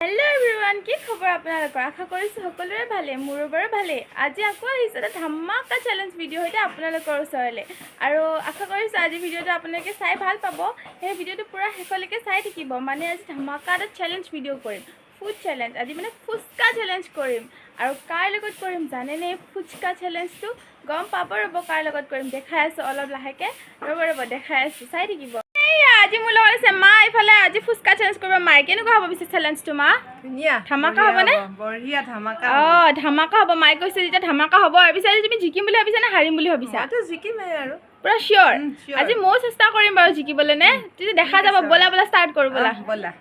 Hello' everyone, কি খবৰ আপোনালোকৰ? আশা কৰিছোঁ সকলোৰে ভালেই। মোৰো বাৰু ভালেই। আজি আকৌ আহিছোঁ এটা ধামাকা চেলেঞ্জ ভিডিঅ' সৈতে আপোনালোকৰ ওচৰলৈ আৰু আশা কৰিছোঁ আজি ভিডিঅ'টো আপোনালোকে চাই ভাল পাব। সেই ভিডিঅ'টো পূৰা শেষলৈকে চাই থাকিব। মানে আজি ধামাকা এটা চেলেঞ্জ ভিডিঅ' কৰিম, ফুড চেলেঞ্জ। আজি মানে ফুচকা চেলেঞ্জ কৰিম আৰু কাৰ লগত কৰিম জানেনে? ফুচকা চেলেঞ্জটো গম পাব, ৰ'ব, কাৰ লগত কৰিম দেখাই আছোঁ। অলপ লাহেকৈ ৰ'ব, ৰ'ব, দেখাই আছোঁ, চাই থাকিব। এইয়া আজি মোৰ লগত আছে মা। এইফালে আজি ফুচকা চেলেঞ্জ কৰিব মায়ে। কেনেকুৱা হ'ব পিছে চেলেঞ্জটো, মা? ধুনীয়া। ধামাকা বঢ়িয়া। হ'বনে? হ'ব, বঢ়িয়া ধামাকা। অঁ, ধামাকা হ'ব মায়ে কৈছে যেতিয়া ধামাকা হ'ব। আৰু পিছে আজি তুমি জিকিম বুলি ভাবিছা নে হাৰিম বুলি ভাবিছা? মইতো জিকিমেই আৰু। পুৰা চিয়'ৰ? Sure. আজি ময়ো চেষ্টা কৰিম বাৰু জিকিবলৈ নে, তেতিয়া দেখা ঠিক যাব। আছে। ব'লা ব'লা, ষ্টাৰ্ট কৰোঁ ব'লা। আহ, ব'লা।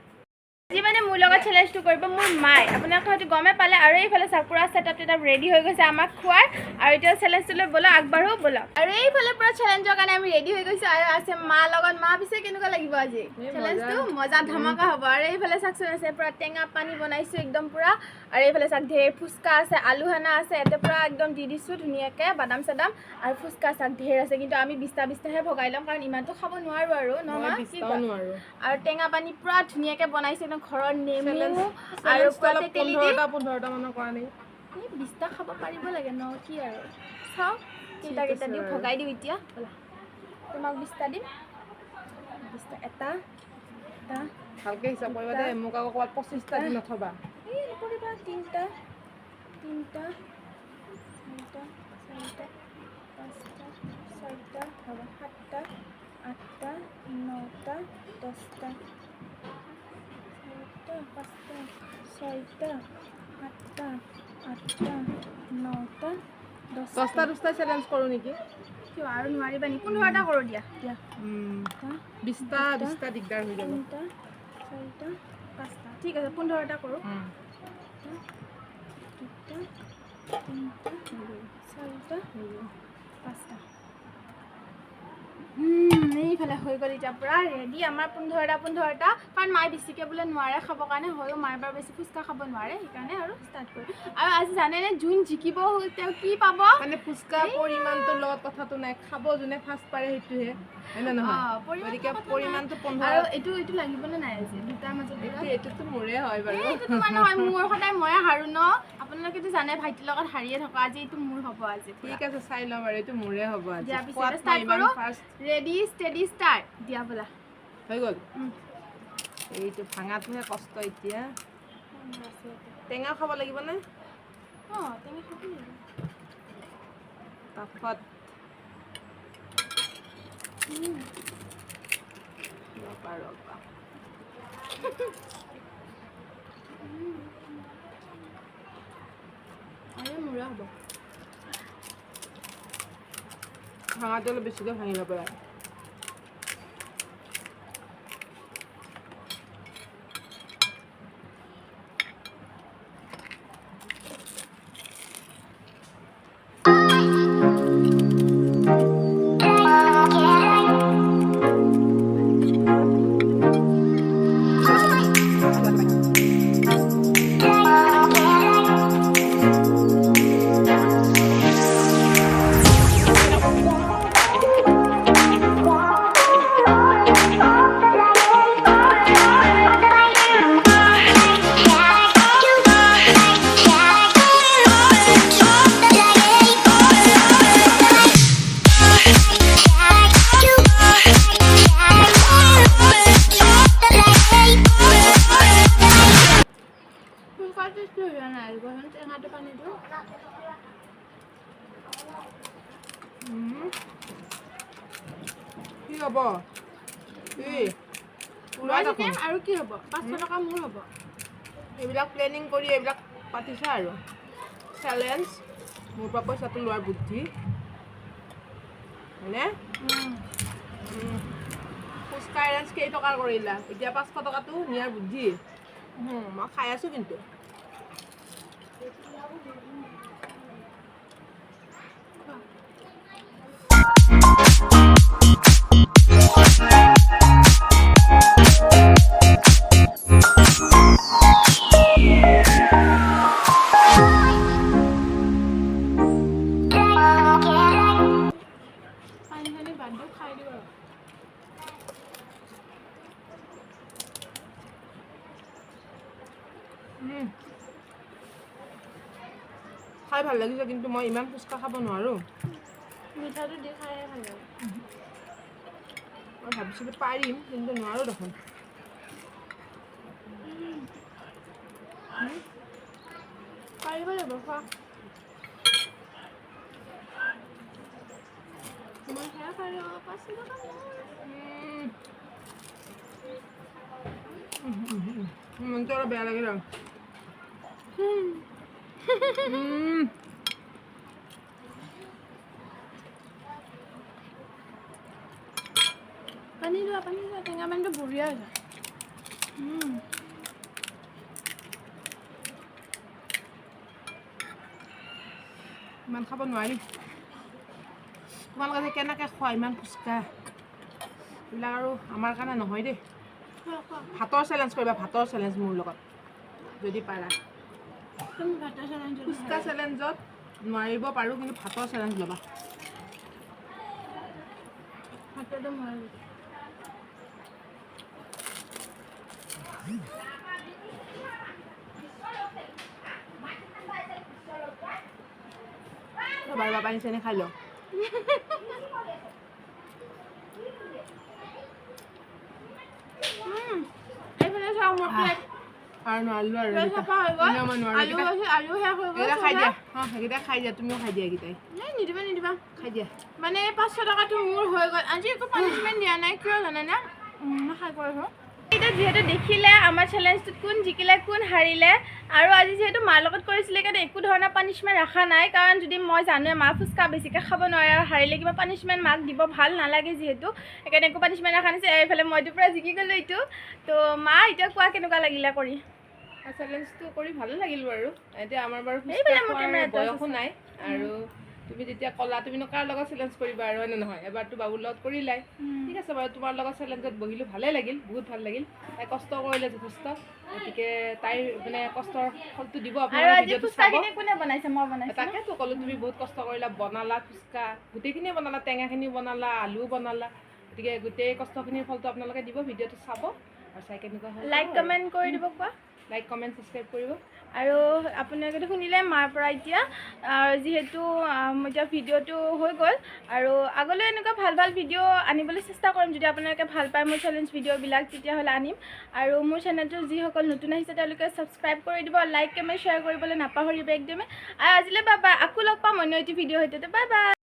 আজি মানে মোৰ লগত চেলেঞ্জটো কৰিব মোৰ মায়ে, আপোনালোকে হয়তো গমেই পালে। আৰু এইফালে চাওক, পুৰা ছেটআপ টেটআপ ৰেডি হৈ গৈছে আমাক খোৱাৰ। আৰু এতিয়া চেলেঞ্জটোলৈ ব'লা, আগবাঢ়ো ব'লক। আৰু এইফালে পুৰা চেলেঞ্জৰ কাৰণে আমি ৰেডি হৈ গৈছোঁ আৰু আছে মা লগত। মা, পিছে কেনেকুৱা লাগিব আজি? এই চেলেঞ্জটো মজা, ধামাকা হ'ব। আৰু এইফালে চাওকচোন, আছে পুৰা টেঙা পানী বনাইছোঁ একদম পুৰা। আৰু এইফালে চাওক, ঢেৰ ফুচকা আছে, আলু সানা আছে ইয়াতে, পুৰা একদম দি দিছোঁ ধুনীয়াকৈ বাদাম চাদাম। আৰু ফুচকা চাওক, ঢেৰ আছে, কিন্তু আমি 20টা 20টাহে ভগাই ল'ম, কাৰণ ইমানটো খাব নোৱাৰোঁ আৰু ন মই মা, কি 20টাও কোৱা? নোৱাৰো। আৰু টেঙা পানী পুৰা ধুনীয়াকৈ বনাইছে একদম ঘৰৰ নেমু Challenge- আৰু challenge টো পুৰা অলপ তেতেলী দি। 15টা 15টা মানৰ কৰা নেকি? এই 20টা খাব পাৰিব লাগে ন, কি আৰু চাওঁ কেইটা ঠিক কেইটা আছে দিওঁ। বাৰু। ভগাই দিওঁ এতিয়া। ব'লা, তোমাক 20টা দিম, 20টা, এটা এটা। ভালকে হিচাপ কৰিবা দেই, মোক আকৌ ক'ৰবাত 25টা দি নথবা। এই নকৰিবা। তিনিটা তিনিটা চাৰিটা চাৰিটা পাঁচটা ছয়টা হ'ব, সাতটা আঠটা নটা 10টা, চাৰিটা পাঁচটা ছয়টা সাতটা আঠটা নটা 10টা। 10টা। 10টা চেলেঞ্জ কৰোঁ নেকি? কিয় আৰু নোৱাৰিবা নেকি? 15টা কৰোঁ দিয়া দিয়া। এটা। 20টা 20টা দিগদাৰ হৈ যাব। তিনিটা চাৰিটা পাঁচটা, ঠিক আছে, 15টা কৰোঁ। এটা, দুটা, তিনিটা, চাৰিটা, পাঁচটা। এইফালে হৈ গ'ল। এতিয়া পূৰা ৰেডি আমাৰ 15টা 15টা, কাৰণ মায়ে বেছিকৈ বোলে নোৱাৰে খাবৰ কাৰণে। হয়ো, মায়ে বাৰু বেছি ফুচকা খাব নোৱাৰে, সেইকাৰণে আৰু ষ্টাৰ্ট কৰিম। আৰু আজি জানেনে, যোন জিকিব তেওঁ কি পাব? মানে ফুচকা পৰিমাণটোৰ লগত কথাটো নাই, খাব যোনে ফাৰ্ষ্ট পাৰে সেইটোহে, হয় নে নহয়? অঁ, পৰিমাণটোৰ গতিকে কথা নাই। পৰিমাণটো 15। আৰু এইটো লাগিবনে নাই আজি দুটাৰ মাজত পুৰা? এইটোতো মোৰে হয় বাৰু। এই, এইটো তোমাৰ নহয়, মোৰ। সদায় ময়ে হাৰো ন, আপোনালোকেতো জানে, ভাইটিৰ লগত হাৰিয়ে থাকোঁ। আজি এইটো মোৰ হ'ব আজি পুৰা। ঠিক আছে, চাই ল'ম আৰু, এইটো মোৰে হ'ব আজি। দিয়া পিছে খোৱাত মই ষ্টাৰ্ট ইমান কৰোঁ। ফাৰ্ষ্ট। ৰেডি ষ্টেডি ষ্টাৰ্ট, দিয়া ব'লা। হৈ গ'ল। এইটো ভাঙাটোহে কষ্ট এতিয়া। টেঙা খাব লাগিবনে? অঁ, টেঙা খাব লাগিব। তাফত। ৰ'বা ৰ'বা। আৰু মোৰে হ'ব। ভাঙাটো অলপ বেছিকৈ ভাঙিব পাৰা। ফুচকা টেষ্টটো হোৱা নাই কোৱাচোন, টেঙাটো পানীটো। কি হ'ব কি পুৰা মই দেখোন। জিকিম আৰু কি হ'ব? 500 টকা মোৰ হ'ব। এইবিলাক প্লেনিং কৰি এইবিলাক পাতিছা আৰু চেলেঞ্জ, মোৰ পৰা পইচাটো লোৱাৰ বুদ্ধি, হয়নে? ফুচকা এৰেঞ্জ কেই টকাৰ কৰিলা, এতিয়া 500 টকাটো নিয়াৰ বুদ্ধি। মই খাই আছোঁ কিন্তু। পানী চানী বাদ দিওঁ, খাই দিওঁ আৰু। খাই ভাল লাগিছে, কিন্তু মই ইমান ফুচকা খাব নোৱাৰোঁ। মিঠাটো দি খাই ভাল লাগে। মই ভাবিছিলোঁ পাৰিম, কিন্তু নোৱাৰোঁ দেখোন। পাৰিব লাগিব খোৱা। মই সেয়া খালোঁ 500 টকা। মনটো অলপ বেয়া লাগিল আৰু। পানী লোৱা, পানী লোৱা, টেঙা পানীটো বঢ়িয়া হৈছে। ইমান খাব নোৱাৰি। তোমালোকে যে কেনেকৈ খোৱা ইমান ফুচকা, এইবিলাক আৰু আমাৰ কাৰণে নহয় দেই। ভাতৰ চেলেঞ্জ কৰিবা, ভাতৰ চেলেঞ্জ মোৰ লগত যদি পাৰা। ফুচকা চেলেঞ্জত নোৱাৰিব পাৰোঁ, কিন্তু ভাতৰ চেলেঞ্জ ল'বা। ৰ'বা, পানী চানী খাই লওঁ। আৰু নোৱাৰিলোঁ আৰু খাই দিয়া। অঁ, সেইকেইটা খাই দিয়া, তুমিও খাই দিয়া এইকেইটাই। নিদিবা নিদিবা, খাই দিয়া। মানে 500 টকাটো মোৰ হৈ গ'ল। আজি একো পানিছমেণ্ট দিয়া নাই, কিয় জানেনে? মই খাই কৰিছোঁ। এতিয়া যিহেতু দেখিলে আমাৰ চেলেঞ্জটোত কোন জিকিলে কোন হাৰিলে, আৰু আজি যিহেতু মাৰ লগত কৰিছিলে কাৰণে একো ধৰণৰ পানিছমেণ্ট ৰখা নাই, কাৰণ যদি মই জানোৱে মা ফুচকা বেছিকৈ খাব নোৱাৰে আৰু হাৰিলে কিবা পানিছমেণ্ট মাক দিব ভাল নালাগে যিহেতু, সেইকাৰণে একো পানিছমেণ্ট ৰখা নাছিল। এইফালে মইতো পূৰা জিকি গ'লোঁ এইটো। তো মা এতিয়া কোৱা কেনেকুৱা লাগিলে কৰি? চেলেঞ্জটো কৰি ভালে লাগিল বাৰু। এতিয়া আমাৰ বাৰু বয়সো নাই, আৰু তুমি যেতিয়া ক'লা তুমিনো কাৰ লগত চেলেঞ্জ কৰিবা আৰু, হয়নে নহয়? এবাৰতো বাবুৰ লগত কৰিলাই, ঠিক আছে বাৰু। তোমাৰ লগত চেলেঞ্জত বহিলোঁ, ভালে লাগিল, বহুত ভাল লাগিল। তাই কষ্ট কৰিলে যথেষ্ট, গতিকে তাইৰ মানে কষ্টৰ ফলটো দিব। তাকেতো ক'লোঁ, তুমি বহুত কষ্ট কৰিলা, বনালা ফুচকা, গোটেইখিনিয়ে বনালা, টেঙাখিনিও বনালা, আলুও বনালা, গতিকে গোটেই কষ্টখিনিৰ ফলটো আপোনালোকে দিব। ভিডিঅ'টো চাব আৰু চাই কেনেকুৱা হয় লাইক কমেণ্ট কৰি দিব, কোৱা। লাইক কমেণ্ট ছাবস্ক্ৰাইব কৰিব। আৰু আপোনালোকে শুনিলে মাৰ পৰা এতিয়া, যিহেতু এতিয়া ভিডিঅ'টো হৈ গ'ল, আৰু আগলৈ এনেকুৱা ভাল ভাল ভিডিঅ' আনিবলৈ চেষ্টা কৰিম। যদি আপোনালোকে ভাল পায় মোৰ চেলেঞ্জ ভিডিঅ'বিলাক তেতিয়াহ'লে আনিম। আৰু মোৰ চেনেলটো যিসকল নতুন আহিছে তেওঁলোকে ছাবস্ক্ৰাইব কৰি দিব, লাইক কমেণ্ট শ্বেয়াৰ কৰিবলৈ নাপাহৰিব একদমেই। আৰু আজিলৈ বাই বাই, আকৌ লগ পাম অন্য এটি ভিডিঅ' সৈতে। Bye bye.